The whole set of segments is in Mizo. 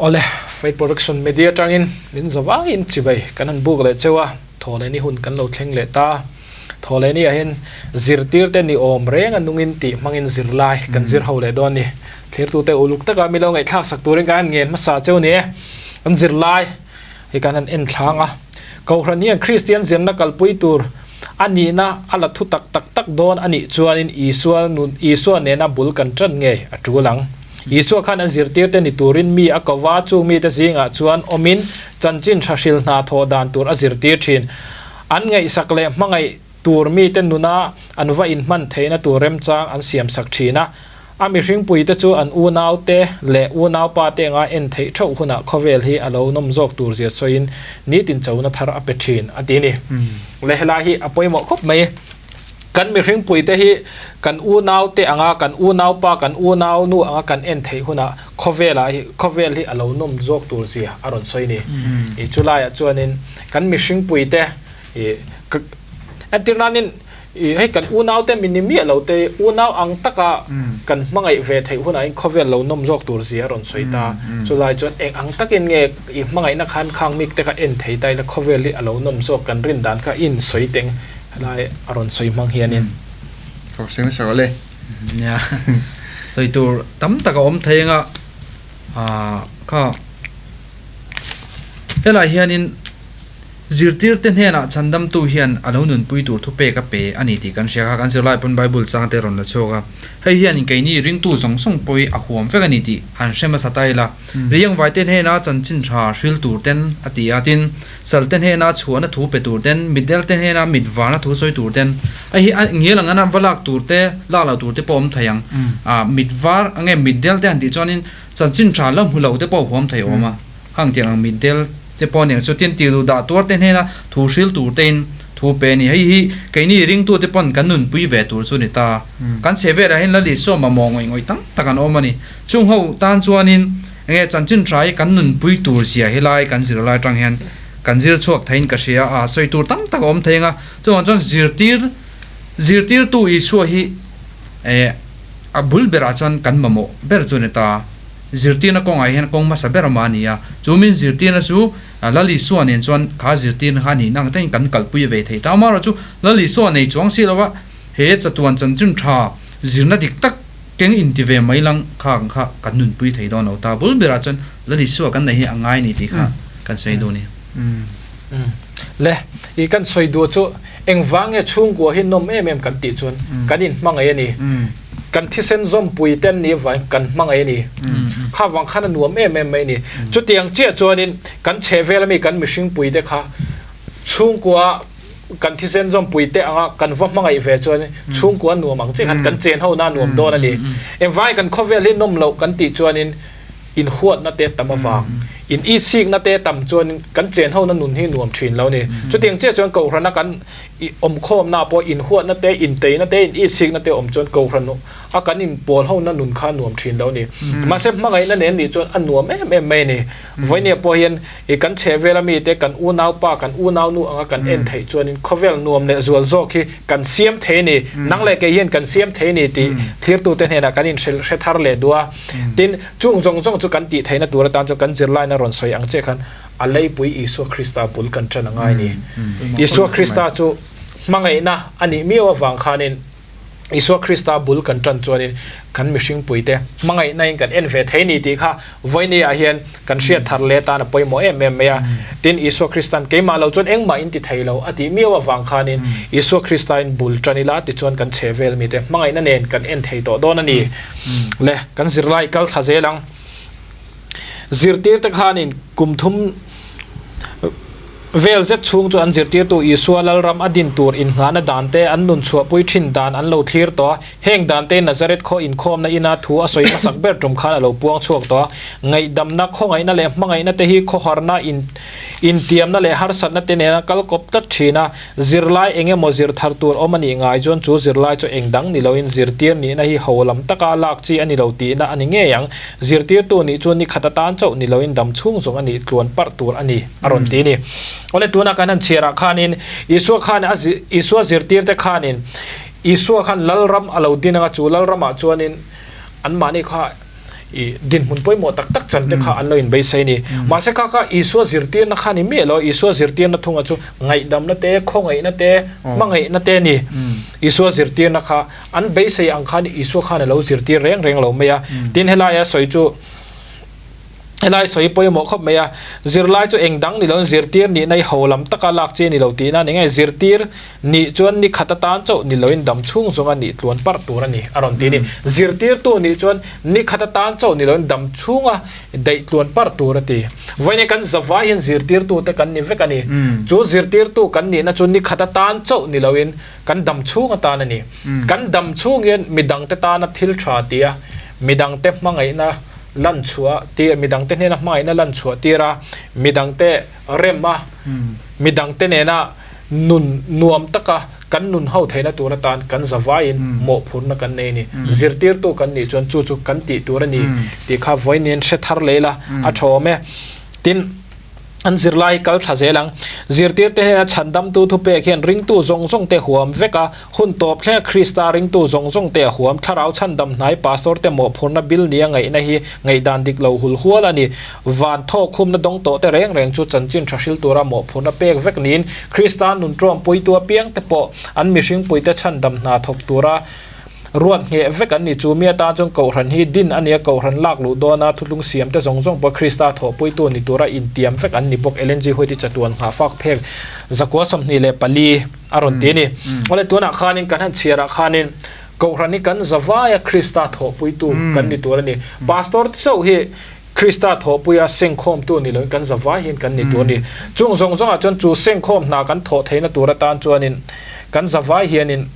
Awle, Faith Production Media atangin min zavangin chibai kan han buk leh cheu a, Thawhlehni hun kan lo thleng leh ta. Thawhlehni ah hian zirtirte ni awm reng a nungin tih hmangin zirlai kan zir ho leh dawn a ni. Thlirtute uluk taka mi lo ngaihthlak sak turin kan han ngen hmasa cheu ni e. Kan zirlai hi kan han en thlang a. Kohhran hian Kristian zirna kalpui tur a nihna a la thu tak tak tak dawn a nih chuanin Isua nun Isua nena bul kan tan ngei a tul ang. Isua khan a zirtirte ni turin mi a ko va, chung mite zingah chuan awmin chanchin tha hril hna thawh dan tur a zirtir thin. An ngaihsak leh hmangaih tur mite nuna an va inhman theihna tur remchang an siamsak thin a. A mihringpuite chu an unaute leh unaupate anga en theih theuh hunah khawvel hi a lo nawm zawk tur zia sawiin nitin chona thar a pe thin a ti a ni. Le helai hi a pawimawh khawp mai. Kan mihringpuite hi kan unaute anga kan unaupa kan unaunu anga kan en theih hunah khawvelah hi khawvel hi a lo nawm zawk tur zia a rawn sawi a ni. I chulaiah chuanin kan mihringpuite i entir nanin I hei kan unau te min ni miah lo te unau ang taka kan hmangaih ve theih hunah in khawvel lo nawm zawk tur zia a rawn sawi ta. Chulai chuan eng ang takin nge i hmangaihna khan khang mik te kha en thei ta ila khawvel hi a lo nawm zawk kan rin dan kha in sawi teng helai a rawn sawi hmang hianin. Ka sawi hmasa rawh le. Nia sawi tur tam tak a awm thei anga kha helai hianin Zirtirte hnenah chhandamtu hian a lo nunpui tur thupek a pe a ni tih kan hria kha. Kan zirlai pawn Bible changte rawn la chhuak a, hei hian keini ringtu zawng zawng pawh hi a huam vek a ni tih han hre hmasa ta ila. Riangvaite hnena chanchin tha hril tur ten a ti a, tin, salte hnena chhuahna thu pe tur ten, mitdelte hnena mit varna thu sawi tur ten, hei hi a ngial ang ana va lak tur te, lak loh tur te pawh a awm thei ang. Mit var nge mitdelte han tih chuanin chanchin tha la hmu lo te pawh a huam thei awm a, khang tiang ang mitdel. Te pawh aniang chu tin tih duh dah tuar te hnena thu hril tur tein thu pe a ni. Hei hi keini ringtu te pawn kan nunpui ve tur chu a ni ta. Kan chhe velah hian Lali saw mamawh ngawih ngawih tam tak an awm a ni. Chung ho tan chuanin enge chanchin tha hi kan nunpui tur zia hi lai kan zir lai atang hian kan zir chhuak theiin ka hria a, sawi tur tam tak a awm thei anga chuvang chuan zirtir zirtirtu Isua hi eh a bul berah chuan kan mamawh ber chu a ni ta. Zirtirna kawngah hian kawng hmasa ber awm a ni a, chu min zirtirna chu Lal Isua nen chuan kha zirtirna kha nihna ang takin kan kalpui ve thei ta. Amaherawhchu Lal Isua nei chuang si lova he chatuan chanchin tha zirna dik tak keng inti ve mai lang kha ang kha kan nunpui thei dawn lo ta. Bul berah chuan Lal Isua kan neih hi a ngai ni tih kha kan sawi duh a ni. Le, i kan sawi duh chu engvang nge chhungkua hi nawm em em kan tih chuan kan inhmangaih a ni. Kan thisen zawmpui te an nih avangin kan hmangaih a ni. Kha vang khan a nuam em em mai a ni. Chutiang chiah chuanin kan chhehvel ami kan mihringpui te kha chhungkua kan thisen zawmpui te anga kan va hmangaih ve chuan chhungkua nuam ang chiah khan kan chen ho na a nuam dawn a ni. Engvangin kan khawvel hi nawm loh kan tih chuanin inhuatna te tam avang, in itsikna te tam chuanin kan chen ho na nun hi nuam thin lo a ni. Chutiang chiah chuan Kohhrana kan I awmkhawmna pawh inhuatna te, inteina te, in itsikna te awm chuan Kohhran a kan inpawl hona nun kha a nuam thin lo a ni. Mahse hmangaihna nen nih chuan a nuam em em mai a ni. Vawinia pawh hian i kan chhehvel ami te kan unaupa, kan unaunu anga kan en theih chuanin khawvel nuam leh zual zawk hi kan siam thei a ni. Nang leh kei hian kan siam thei a ni tih thlirtute hnenah kan inhrilh hre thar leh duh a. Tin, chung zawng zawng chu kan tih theihna tur atan chuan kan zirlaina rawn sawi ang che khan A leipui Isua Krista bul kan ṭan a ngai ni. Isua Krista chu hmangaihna a nih miau avang khanin Isua Krista bul kan ṭan chuanin kan mihringpuite hmangaihnain kan en ve thei ni tih kha vawinia hian kan hriat thar leh atan a pawimawh em em mai a. Tin, Isua Kristan keimah lo chuan engmah in ti thei lo a tih miau avang khanin Isua Kristain bul ṭan ila tichuan kan chhe vel mite hmangaihna nen kan en thei tawh dawn a ni. Le, kan zirlai kal thla zel ang. Zirtirte khanin kum thum vel zet chhung chu an zirtirtu Isua Lalram a din tur innghahna dante an nun chhuahpui thin dan an lo thlir tawh a. Heng dante Nazareth khaw inkhawmna ina thu a sawi hmasak ber tum khan a lo puang chhuak tawh a. Ngaihdamna, khawngaihna leh hmangaihna te hi khawharna, intiamna leh harsatna te nena kal kawp tlat thin a. Zirlai eng emaw zir thar tur awm a nih ngai chuan chu zirlai chu eng dang ni loin zirtir nihna hi ho lam taka lak chi a ni lo tihna a ni ngei ang. Zirtirtu nih chu ni khat atan chauh ni loin dam chhung zawng a nih tluan parh tur a ni, a rawn ti a ni. Awle tunah kan han chhiarah khanin Isua khan a Isua zirtirte khanin Isua khan Lalram a lo din anga chu Lalramah chuanin anmahni kha. I dinhmun pawimawh tak tak chan te kha an lo inbeisei a ni. Mahse kha kha Isua zirtirna kha ni miah lo, Isua zirtirna thunga chu ngaihdamna te, khawngaihna te, hmangaihna te a ni. Isua zirtirna kha an beisei ang khan Isua khan a lo zirtir reng reng lo mai a. Tin helaia sawi chu helai sawi pawimawh khawp mai a, zirlai chu eng dang ni loin zirtir nihna i ho lam taka lak chi a ni lo tihna a ni ngei. Zirtir Nih chuan ni khat atan chauh ni loin dam chhung zawnga nih tluan parh tur a ni, a rawn ti a ni. Zirtirtu nih chuan ni khat atan chauh ni loin dam chhunga daih tluan parh tur a ti. Vawiin kan zavai hian zirtirtute kan ni vek a ni. Chu zirtirtu kan nihna chu ni khat atan chauh ni loin kan dam chhung atan a ni. Kan dam chhung hian midangte tana thil tha tia midangte hmangaihna lan chhuah tir, midangte hnena hmangaihna lan chhuah tir a, midangte rem a, midangte nena Nun nuam taka kan nun ho theihna tur atan kan zavaiin mawhphurhna kan nei a ni. Zirtirtu kan nih chuan chu chu kan tih tur a ni tih kha vawiin hre thar leh ila a tha awm e. Tin, an zirlai hi kal thla zel ang. Zirtirte hnena chhandamtu thupek hian ringtu zawng zawng te huam vek a, hun tawp thlenga Krista ringtu zawng zawng te a huam. Thlarau chhandam hnai pastor te mawhphurhna bil nia ngaihna hi ngaihdan dik lo hul hual a ni. Van thawk khumna dawng tawh te reng reng chu chanchin tha hril tura mawhphurhna pek vek niin Krista nun ṭawmpuitu apiang te pawh an mihringpuite chhandam hna thawk tura ruat ngheh vek an ni. Chu mi atan chuan Kohhran hi din a nia, Kohhran lak luh dawna thutlung siam te zawng zawng pawh Krista thawhpuitu ni tura intiam vek an ni bawk. Ellen G. White-i chatuan nghahfak phek 924 a rawn ti a ni. Awle tunah khanin kan han chhiarah khanin Kohhran hi kan zavaia Krista thawhpuitu kan ni tur a ni. Pastor te chauh hi Krista thawhpuia sengkhawmtu ni loin kan zavai hian kan ni tur a ni. Chung zawng zawngah chuan chu sengkhawm hna kan thawh theihna tur atan chuanin kan zavai hianin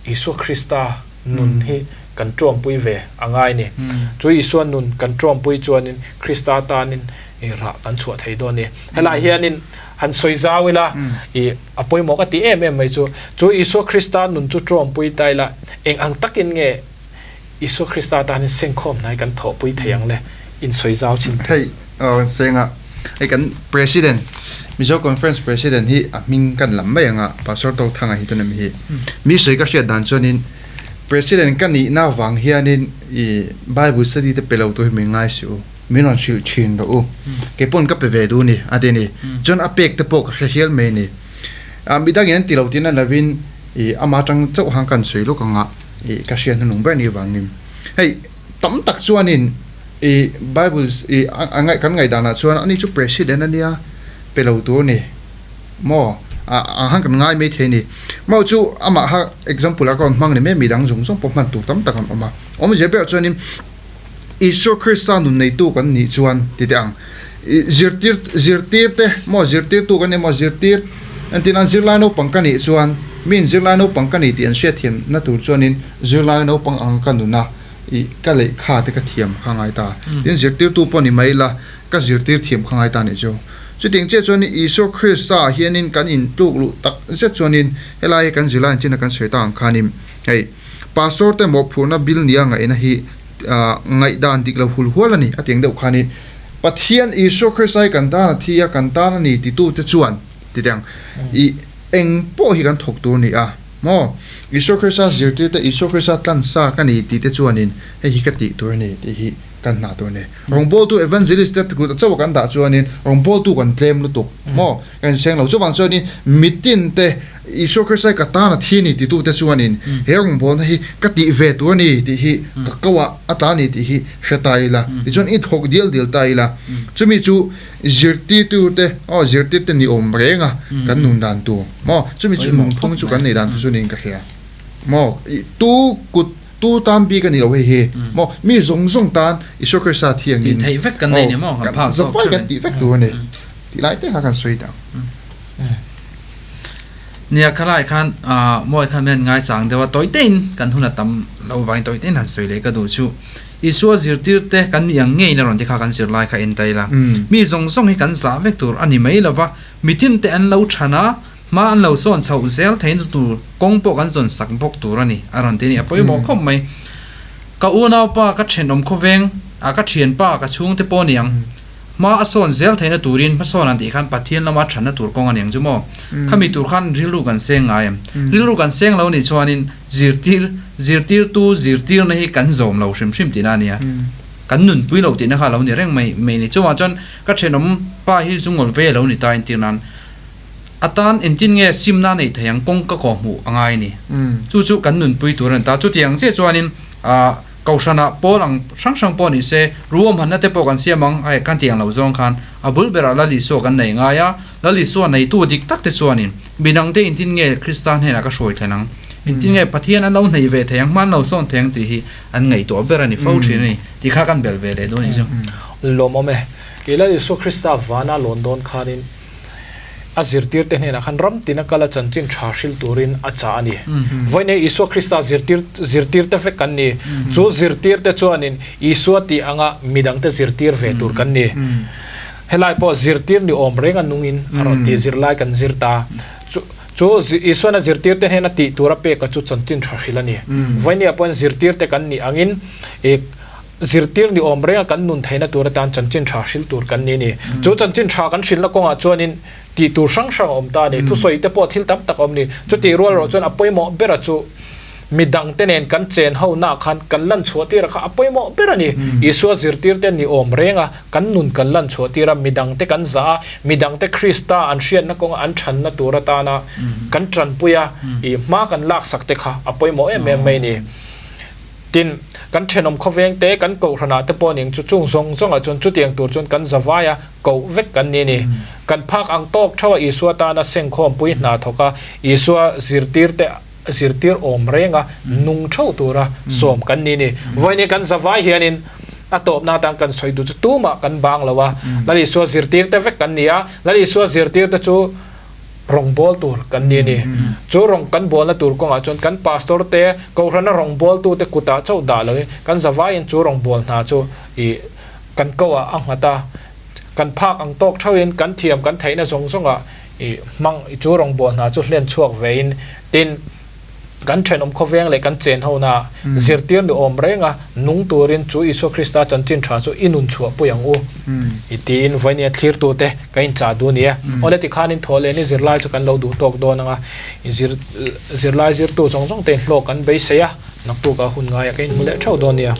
Isua Krista nun hi kan ṭawmpui ve a ngai a ni. Chu Isua nun kan ṭawmpui chuanin Krista tanin rah kan chhuah thei dawn a ni. Helaiah hianin han sawi zau ila i a pawimawh ka ti em em mai chu, chu Isua Krista nun chu ṭawmpui ta ila eng ang takin nge Isua Krista tanin sengkhawm hnai kan thawhpui thei ang le, insawi zau chin thei. Hei aw senga hei kan President Mizo Conference President hi a hming kan lam mai anga Pastor Tothanga hi tunah mi hi mi sawi ka hriat dan chuanin President ka nihna vang hianin i Bible study te pe lo tur hi min ngai suh u min rawn hrilh thin rawh u keipawn ka pe ve duh ni a ti ni chuan a pek te pawh ka hre hial mai ni a midangin an ti lo tihna lovin i ama tang chauh han kan sawi lawk anga I ka hriat hnunung ber ni vangin hei tam tak chuanin i Bible i a ngaih kan ngaihdanah chuan ani chu president ania pe lo tur a ni maw a ang han kan ngai mai thei a ni maw chu amah kha example a ka rawn hmang ni mai midang zawng zawng pawh hman tur tam tak an awm a awmzia berah chuanin Isua Krista nun neitu kan nih chuan ti teh ang i zirtir zirtir te maw zirtirtu kan ni maw zirtir entir nan zirlai naupang ka nih chuan miin zirlai naupang ka ni tih an hriatthiam na tur chuanin zirlai naupang ang ka nun a ih ka lehkha te ka thiam kha ngai ta tin zirtirtu pawh ni mai ila ka zirtir thiam kha ngai ta nih chu chutiang chiah chuan Isua Krista ah hianin kan intluk luh tak zet chuanin helai hi kan zirlai ang chin a kan sawi ta ang khanin hei Pastor te mawhphurhna bil nia ngaihna hi ngaihdan dik lo hul hual a ni a ti ang deuh khan i Pathian Isua Krista hi kan tan a thi a, kan tan a ni titute chuan ti teh ang i eng pawh hi kan thawk tur a ni a maw Isua Krista zirtirte Isua Krista tlansa ka ni tite chuanin hei hi ka tih tur a ni tih hi kan hna tur a ni. Rawngbawltu evangelist te kut a chauh a kan dah chuanin rawngbawltu kan tlem lutuk maw kan inseng lo chuvang chuanin mitin te Isua Krista hi ka tan a thi a ni titute chuanin he rawngbawlna hi ka tih ve tur a ni tih hi ka koah a tla a ni tih hi hre ta ila tichuan i thawk dial dial ta ila chumi chu zirtirtute aw zirtirte ni awm reng a kan nun dan tur maw chumi chu nunphung chu kan nei dan tur chu niin ka hria maw tu kut tu tan bik a ni lo hei hi maw mi zawng zawng tan Isua Krista thiangin tih theih vek kan nei ni maw kan phak zawk kan tih vek tur a ni tih lai te kha kan sawi ta. Nia khalai khan mawi khan hian ngaichang deuh a tawi tein kan hun a tam lo vangin tawi tein han sawi leh ka duh chu Isua zirtir te kan nih ang ngeiin a rawn ti kha kan zir lai kha en ta ila mi zawng zawng hi kan zah vek tur a ni mai lova mitin te an lo than a hma an lo sawn chhoh zel theihna tur kawng pawh kan zawn sak bawk tur a ni a rawn ti a ni a pawimawh khawp mai ka unaupa ka thenawm khawveng a ka thianpa ka chhungte pawh a ni ang. Hma a sawn zel theihna turin hmasawn an tih khan Pathian lama thatna tur kawng a ni ang chu maw? Khami tur khan rilru kan seng ngai em? Rilru kan seng lo nih chuanin zirtir, zirtirtu zirtirna hi kan zawm lo hrim hrim tihna a nia. kan nunpui lo tihna kha a lo ni reng mai mai a ni. Chuvang chuan ka thenawm pa hi zu ngawl ve a lo ni ta entir nan a tan engtin nge simna a neih theih ang kawng ka kawhhmuh a ngai a ni. Chu chu kan nunpui tur a ni ta. Chutiang chiah chuanin ah Kohhranah pawl ang hrang hrang pawh ni se, ruahmanna te pawh kan siam ang a kan tih ang lo zawng khan a bul berah Lal Isua kan nei ngai a, Lal Isua neitu dik tak te chuanin midang te intin nge Krista hnenah ka hruai thlen ang, intin nge Pathian an lo hneih ve thei ang, hma an lo sawn thei ang tih hi an ngaihtuah ber a ni fo thin a ni tih kha kan belh ve leh dawn a ni chu. Lawmawm e. I Lal Isua Krista vana lawn dawn khanin A zirtirte hnenah khan ram tina kala chanchin tha hril turin a chah a ni. Vawiin Isua Krista zirtir zirtirte vek kan ni. Chu zirtirte chuanin Isua tih anga midangte zirtir ve tur kan ni. Helai pawh zirtir ni awm reng a nungin a rawn ti zirlai kan zir ta. Chu chu Isuan a zirtirte hnena tih tura peka chu chanchin tha hril a ni. Vawiin pawhin zirtirte kan nih angin Zirtir ni awm renga kan nun theihna tur atan chanchin tha hril tur kan ni a ni. Chu chanchin tha kan hrilhna kawngah chuanin tih tur hrang hrang a awm ta a ni. Thusawi te pawh thil tam tak a awm a ni. Chutih rual erawh chuan a pawimawh bera chu midangte nen kan chen ho naah khan kan lan chhuah tirah kha a pawimawh ber a ni. Isua zirtirte ni awm renga kan nun kan lan chhuah tir a, midangte kan zah a, midangte Krista an hriatna kawnga an thanna tur atana kan tanpui a, ih hma kan laksak te kha a pawimawh em em mai a ni. Tin, kan thenawm khawveng te, kan kohhranah te pawh ning chu chung zawng zawngah chuan chutiang tur chuan kan zavai a, koh vek kan ni a ni. Kan phak ang tawk theuh a Isua tana sengkhawmpui hna thawk a, Isua zirtir te zirtir awm reng a, nung theuh tura sawm kan ni a ni. Vawiin kan zavai hianin a tawpna atan kan sawi duh chu tumah kan bang lo a, Lal Isua zirtir te vek kan ni a, Lal Isua zirtir te chu Rawngbâwl tur kan ni a ni. Chu rawng kan bâwlna tur kawngah chuan kan pastor te, kohhrana rawngbâwltute kutah chauh dah loin kan zavaiin chu rawngbâwl hna chu ih kan koah a nghat a. Kan phâk ang tâwk theuhin kan thiam kan theihna zawng zawngah ih hmang chu rawngbâwl hna chu hlen chhuak vein tin, Kan thenawm khawveng leh kan chen hona zirtir ni awm renga nung turin chu Isua Krista chanchin tha chu i nun chhuah pui ang u i tiin vawinia thlirtute ka inchah duh a ni e. Awle tikhanin thaw leh ni zirlai chu kan lo duh tawk dawn anga i zir zirlai zirtu zawng zawng te in hlawk kan beisei a, naktukah hun ngaiah ka inhmu leh theuh dawn nia.